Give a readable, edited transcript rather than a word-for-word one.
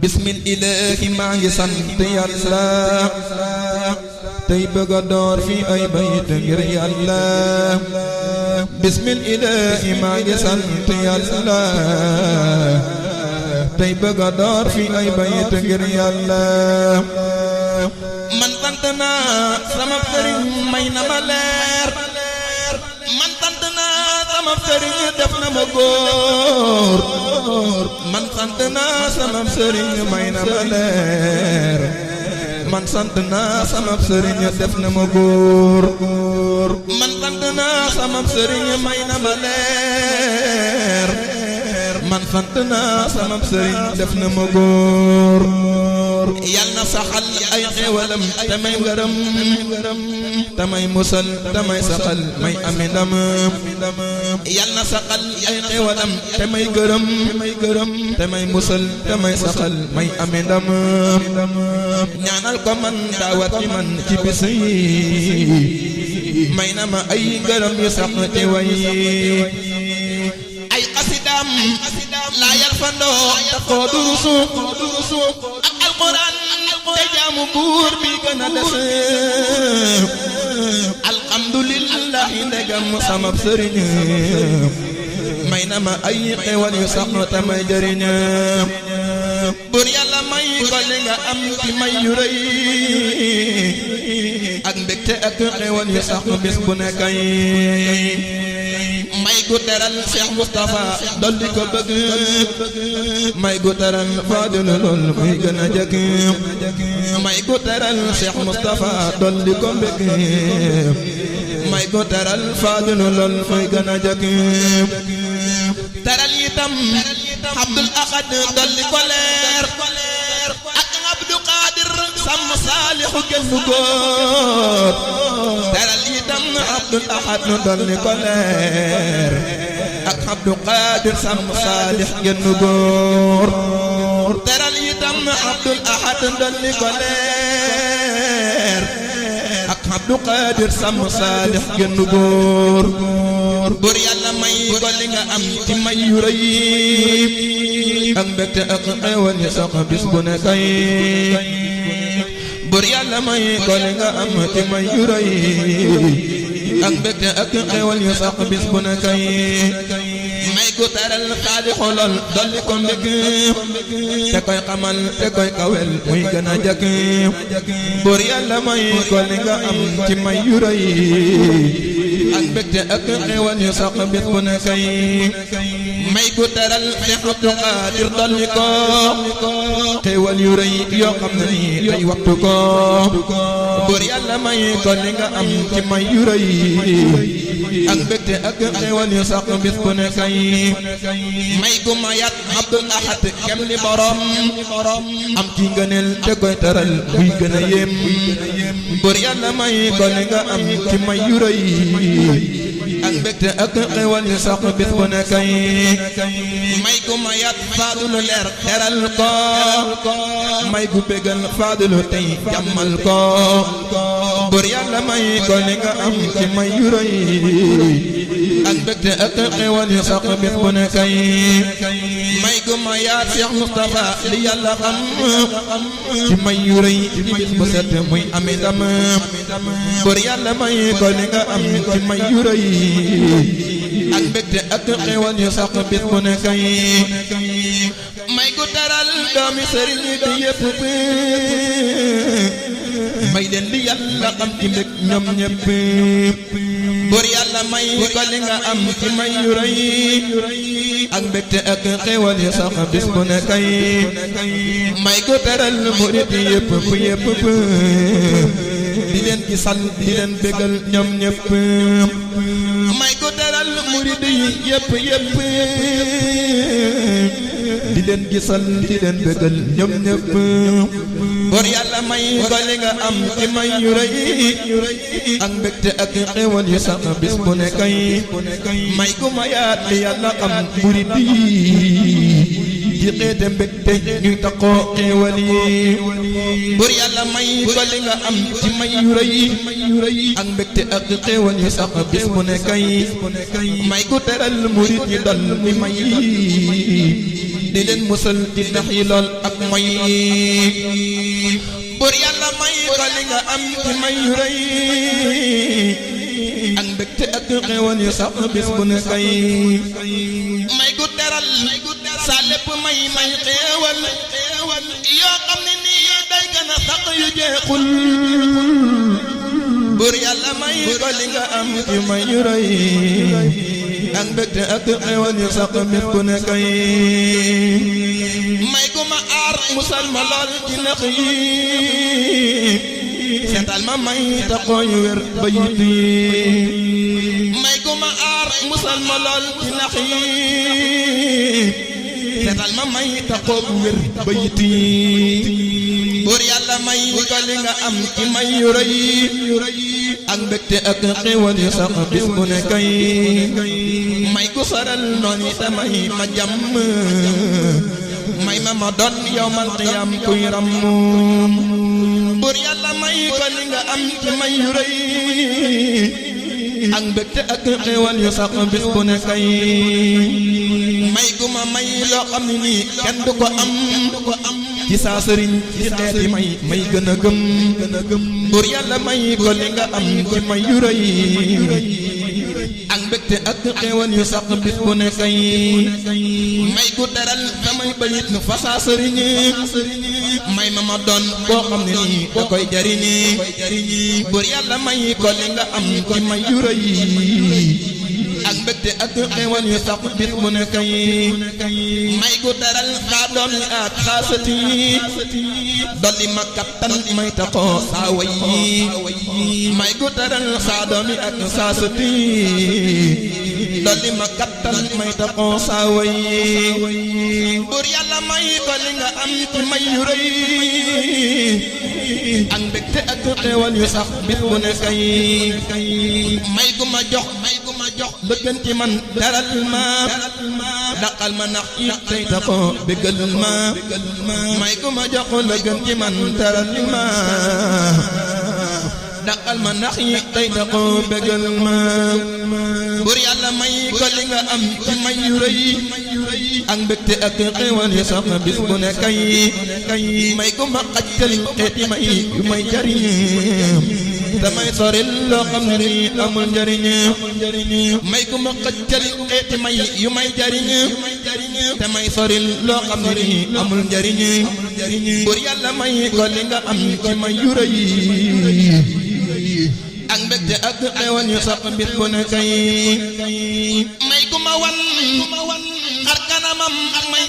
bismillaahi maa ngi sant yàlla tey bëgg a door fi ay bayit ngir yàlla bismillaahi maa ngi sant yàlla tey bëgg a door fi ay bayit ngir yàlla man sant naa sama sëriñ may na ma leer man sant naa sama sëriñ def na ma góor man sant naa sama sëriñ may na ma leer man sant naa sama sëriñ def na ma góor man sant naa sama sëriñ may na ma leer man sant naa sama sëriñ def na ma góor yal na saxal ay xéewalam te may ngërëm te may musal te may saxal may ami ndam yal na saxal ay xéewalam te may gërëm te may musal te may saxal may ami ndam ñaanal ko man daawat ci man ci bis yi may na ma ay ngërëm yu sax ci way ay xasidaam laa yal fandoo te koo durusu ak alquran te jaamu buur bi gën a des alhamdulillahi ndegam sama sëriñ may na ma ay xewal yu sax te may jëriñ buur yàlla may ko li nga am ci may yu rëy ak mbégte ak xewal yu sax bis bu nekkay may gu teral Cheikh Moustapha dolli ko bëgg may gu teral Fadilu lool muy gën a jëkk may gu teral Cheikh Moustapha dolli ko bëgg may gu teral Fadilu lool muy gën a jëkk teral itam Abdul Ahad dolli ko leer ak Abdou Qadir Sam Salihu genn góor teral itam Abdul Ahad dolli ko leer ak Abdou Qadir Sam Salih genn góor teral itam Abdul Ahad dolli ko leer ak Abdou Qadir Sam Salih genn góor buur yàlla may ko li nga am ci may yu rëy ak mbégte ak xéewal yi sax bis bu ne kay buur yàlla may ko li nga am ci may yu rëy ak mbégte ak xéewal yu sax bis bu ne kay may ko taral xaali xolol dolli ko mbég te koy xamal te koy kawel muy gën a jëkk buur yàlla may ko li nga am ci may yu rëy ak mbégte ak xéewal yu sax bis bu ne kay may ko taral Cheikh Abdou Qadir dolli ko xéewal yu rëy yoo xam ne nii day waxtu ko buur yàlla may ko li nga am ci may yu rëy ak mbégte ak xéewal yu sax bis bu ne kay may gu mayat Abdul Ahad kem li borom am ci ngëneel te koy taral buy gën a yéem buur yàlla may ko li nga am ci may yu rëy ak mbégte ak xéewal yu sax bis bu ne kay may gu mayat Fadilu leer teral ko may gu bégal Fadilu tey jàmmal ko buur yàlla may ko li nga am ci may yu rëy ak mbégte ak xéewal yu sax bis bu ne kay may gu mayat Cheikh Moustapha li yàlla xam ci may yu rëy ci bis bu set muy ami ndam buur yàlla may ko li nga am ci may yu rëy ak mbégte ak xéewal yu sax bis bu ne kay may gu taral doomi sëriñ bi yëpp may leen li yàlla xam ci mbég ñoom ñëpp buur yàlla may ko li nga am ci may yu rëy ak mbégte ak xéewal yu sax bis bu ne kay may gu taral murit yëpp di leen gisal di leen bégal ñoom ñëpp may ko teral murid yi yëpp di leen gisal di leen bégal ñoom ñëpp buur yàlla may ko li nga am ci may yu rëy ak mbégte ak xéewal yu sax bis bu ne kay may ko mayaat li yàlla am murid yi di xeete mbégte ñuy taxoo xéewal yi buur yàlla may ko li nga am ci may yu rëy ak mbégte ak xéewal yu sax bis bu ne kay may ko teral murid yi dal mi may di leen musal di ndax yi lool ak moy bur yàlla may ko li nga am ci may yu rëy ak mbégte ak xéwal yu sax bis bu ne kay may gu teral sa lépp may xéewal yoo xam ne nii day gën a sax yu jeexul bur yàlla may ko li nga am ci may yu rëy ak mbégte ak xéwal yu sax bis bu ne kay may gu ma aar musal ma lool ci nax yi seetal ma may taxoo yu wér ba yitt yi may gu ma aar musal ma lool ci nax yi seetal ma may taxoo bu wér ba yitt yi buur yàlla may ko li nga am ci may yu rëy ak mbégte ak xéwal yu sax bis bu ne kay may gu saral noon yi te may ma jàmm may ma doon yawmal qiyaam kuy ram buur yàlla may ko li nga am ci may yu rëy ak mbégte ak xéwal yu sax bis bu ne kay may gu ma may loo xam ne nii kenn du ko am ci saa sëriñ ci xeeti may gën a gëm buur yàlla may ko li nga am ci may yu rëy ak mbégte ak xéwal yu sax bis bu ne kay may gu teral samay bayit nu fa saa sëriñ may ma doon boo xam ne nii da koy jariñi buur yàlla may ko li nga am ci may yu rëy ak mbégte ak xéwal yu sax bis bu ne kay may gu teral saa doom yi ak saa sëti dolli ma kattan may taxoo saa way may gu teral saa doom yi ak saa sëti dolli ma kattan may taxoo saa way buur yàlla may ko li nga am ci may yu rëy ak mbégte ak xéwal yu sax bis bu ne kay may gu ma jox bëggan ci man daral ma daqal ma nax yi tey taxoo bégal ma may gu ma jox la gën ci man daral ma daqal ma nax yi tey taxoo bégal ma bur yàlla may ko li nga am ci may yu rëy ak mbégte ak xéwal yu sax bis bu ne kay may gu ma xajtal xeeti may yu may jariñ damay soril loo xam ne nii amul njariñ may gu ma xajtal xeeti may yu may jariñ damay soril loo xam ne nii amul njariñ bur yàlla may ko li nga am ci may yu rëy ak mbégte ak xéwal yu sax bis bu ne kay may gu ma wan xar kanamam ak may